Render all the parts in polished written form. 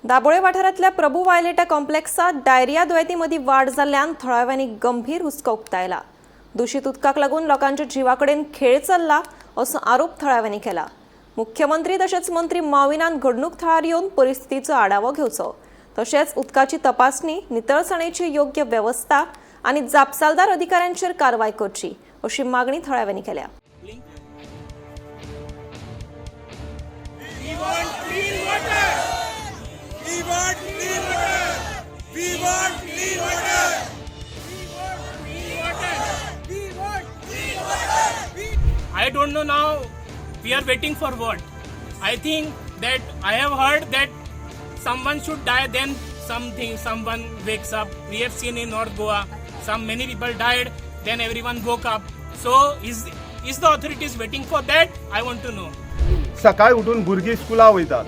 दाबोळे वाठारांतल्या प्रभू वायलेटा कॉम्प्लेक्सात डायरिया दुयेंती मदीं वाड जाल्ल्यान थळाव्यांनी गंभीर हुस्को उक्तायला. दुशीत उदकाक लागून लोकांच्या जिवा कडेन खेळ चल्ला असो आरोप थळाव्यांनी केला. मुख्यमंत्री तशेंच मंत्री माविनान घडणूक थळार येवन परिस्थितीचो आढावो घेवचो, तशेंच उदकाची तपासणी, नितळसाणेची योग्य वेवस्था आनी जापसालदार अधिकाऱ्यांचेर कारवाय करची अशी मागणी थळाव्यांनी केल्या. We want clean water. We want clean water. We want clean water. We want clean water. We want clean water. We I don't know now we are waiting for what. I think that I have heard that someone should die, then something, someone wakes up. We have seen in North Goa some many people died, then everyone woke up. So is the authorities waiting for that? I want to know. सकाळी उठून भुरगीं स्कुला वयतात,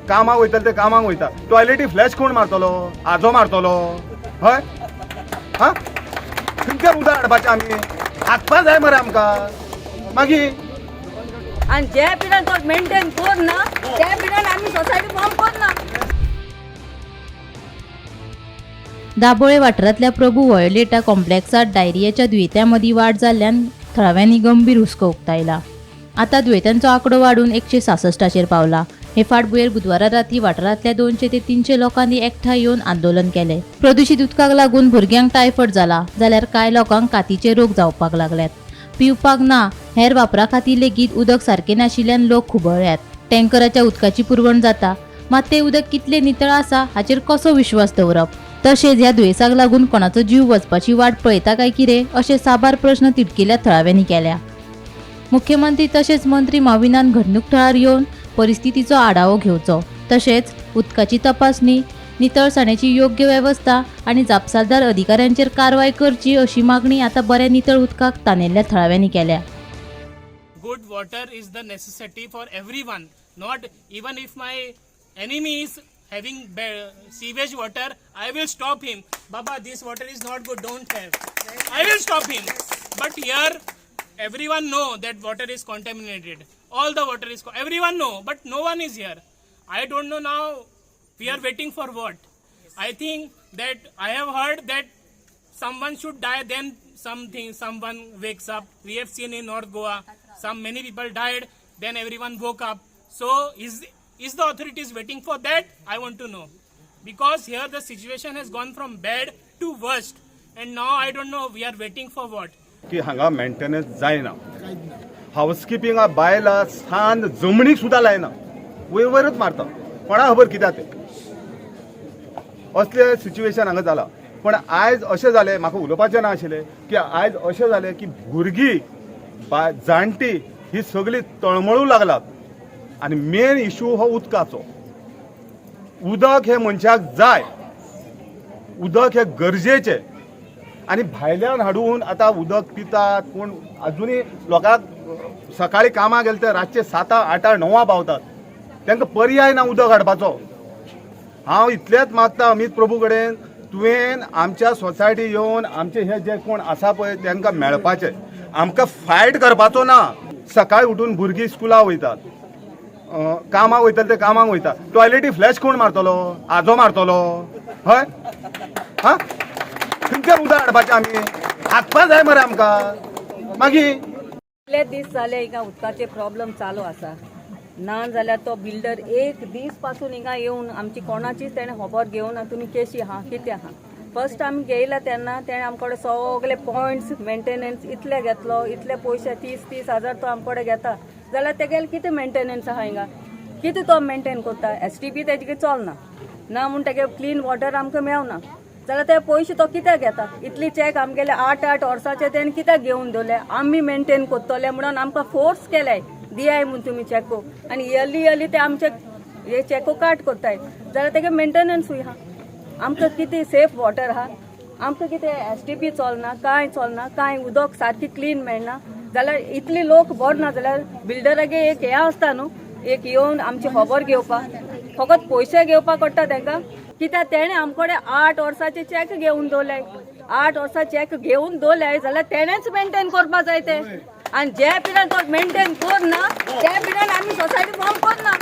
कामाक वयतले ते कामाक वयता. टॉयलेटी फ्लॅश कोण मारतलो? आजो मारतलो? हय, हा, खंयच्यान उदक हाडपाचें आमी? हातपा जाय मरे आमकां मागीर. आनी जे पिरान तो मेंटेन करना ते पिरान आमी सोसायटी फॉर्म करना. दाबोळे वाठारांतल्या प्रभू व्हायोलेटा कॉम्प्लेक्सात डायरियाच्या दुयेंत्यां मदीं वाड जाल्ल्यान थळाव्यांनी गंभीर हुस्को उक्तायला. आतां दुयेंत्यांचो आंकडो वाडून 166चेर पावला. हे फाटभुंयेर बुधवारा राती वाठारांतल्या 200 ते 300 लोकांनी एकठांय येवन आंदोलन केलें. प्रदुशीत उदकाक लागून भुरग्यांक टायफॉयड जाला, जाल्यार कांय लोकांक कातीचे रोग जावपाक लागल्यात. पिवपाक ना हेर वापरा खातीर लेगीत उदक सारकें नाशिल्ल्यान लोक खुबळ्ळ्यात. टँकराच्या उदकाची पुरवण जाता, मात तें उदक कितलें नितळ आसा हाचेर कसो विश्वास दवरप? तशेंच ह्या दुयेंसाक लागून कोणाचो जीव वचपाची वाट पळयता काय कितें, अशे साबार प्रश्न तिडकिल्ल्या थळाव्यांनी केल्या. मुख्यमंत्री तशेंच मंत्री माविनान घडणूक थळार येवन परिस्थितीचो आढावो घेवचो, तशेंच उदकाची तपासणी, नितळसाणेची योग्य वेवस्था आनी जापसालदार अधिकाऱ्यांचेर कारवाय करची अशी मागणी आतां बऱ्या नितळ उदकाक तानेल्ल्या थळाव्यांनी केल्या. Good water is the necessity for everyone. Not even if my enemy is having sewage water, I will stop him. "Baba, this water is not good, don't have." I will stop him. But here everyone know that water is contaminated. All the water is everyone know, but no one is here. I don't know now we are waiting for what. I think that I have heard that someone should die, then something, someone wakes up. We have seen in North Goa some many people died, then everyone woke up. So is the authorities waiting for that? I want to know, because here the situation has gone from bad to worst, and now I don't know we are waiting for what. की हांगा maintenance जायना, हावसकिपिंगा बायलां सान जमनीक सुद्दां लायना, वयर वयरच मारता. कोणा खबर कित्याक तें. असलें सिच्युएशन हांगा जालां. पण आयज अशें जालें, म्हाका उलोवपाचें ना आशिल्लें, की आयज अशें जालें की भुरगीं बा जाणटी ही सगळीं तळमळूं लागलात. आनी मेन इशू हो उदकाचो. उदक हें मनशाक जाय, उदक हें गरजेचें. आनी भायल्यान हाडून आतां उदक पितात. पूण अजुनूय लोकांक सकाळी कामाक गेले ते रातचे 7, 8, 9 पावतात. तांकां पर्याय ना उदक हाडपाचो. हांव इतलेंच मागता अमीत प्रभू कडेन, तुवें आमच्या सोसायटी येवन आमचे हे जे कोण आसा पळय तांकां मेळपाचें. आमकां फायट करपाचो ना. सकाळी उठून भुरगीं स्कुला वयतात, कामाक वयतले ते कामाक वयता. टॉयलेटी फ्लॅश कोण मारतलो? आजो मारतलो? हय, हा, खंयच्यान उदक हाडपाचें आमी? हातपा जाय मरे आमकां मागीर. कितले दीस जाले हिंगा उदकाचे प्रॉब्लम चालू आसा. ना जाल्यार तो बिल्डर एक दीस पासून हिंगा येवन आमची कोणाचीच तेणें खबर घेवना. तुमी केशी आहा, कितें आहा? फर्स्ट आमी घेयला तेन्ना तेणें आमकडे सगळे पॉयंट्स मेंटेनन्स इतले घेतलो, इतले पयशे, 30-30 हजार तो आमकडे घेता. जाल्यार तेगेले कितें मेंटेनन्स आहा हिंगा? कितें तो मेंटेन करता? एसटीपी तेजे चलना ना म्हूण तेगे क्लीन वॉटर आमकां मेवना. जाल्यार ते पयशे तो कित्याक घेता? इतली चॅक आमगेले 8-8 वर्साचे तेणे कित्याक घेवन दवरले? आमी मेंटेन करतले म्हणून आमकां फोर्स केले, दियाय म्हूण तुमी चॅको. आनी इयरली इयरली ते आमचे हे चॅको काट करताय. जाल्यार तेगे मेंटेनन्सूय आहा. आमकां कितें सेफ वॉटर आहा? आमकां कितें एसटीपी चलना, कांय चलना, कांय उदक सारकी क्लीन मेळना. जाल्यार इतली लोक बरो ना जाल्यार बिल्डरागे एक हें आसता न्हू, एक येवन आमची खबर घेवपाक. फकत पयशे घेवपाक पडटा तांकां. कित्याक तेणें आमकडे 8 वर्साचे चॅक घेवन दवरले? 8 वर्सां चॅक घेवन दवरले जाल्यार तेणेच मेंटेन करपा जाय ते. आनी जे पिरान तो मेंटेन करना ते पिरान आमी सोसायटी फॉर्म करना.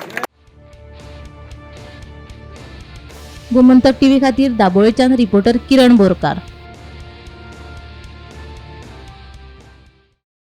गोमंतक टीव्ही खातीर दाबोळेच्यान रिपोर्टर किरण बोरकार.